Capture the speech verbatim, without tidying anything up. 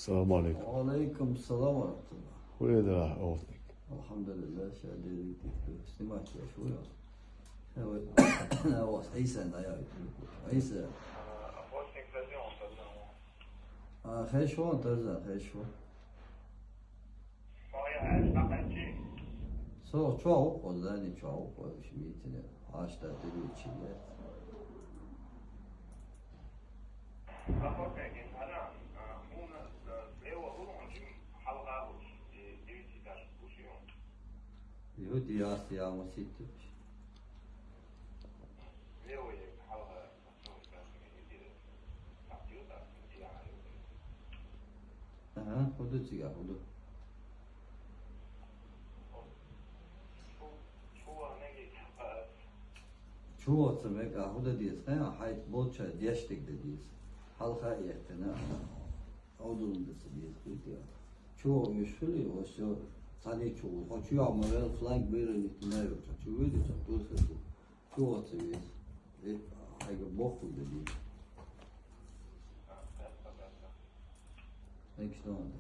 السلام عليكم. وعليكم السلام ورحمة الله. Хургда, Овсик. الحمد لله, сейчас директор снимать я шуя. Вот, Ӏийса да я. Ӏийса. Охотник зайдём к одному. А, хорошо, Тарзан, хорошо. Моя аж такая. Со чуа укъо, здание чуа укъо, шмитине. Аш да диручи, я. Охотник, инсанан, муна, слева урон жим халга уж, девятиэтаж уж. Ю диас я муситич. Слева есть халга. Ага, худу цига, худу. Чуоца мега худа диэс, хэ, хайт болча дяштик да диэс. Халха яхтена. Аудулун да са диэс, битиа. Чуо мишули, осё, цани чуо. Хочу я мавел флаг бира литинаев, хочу види, са туса ду. Чуоца вес. Э, хайга боху да диэс. Экстон.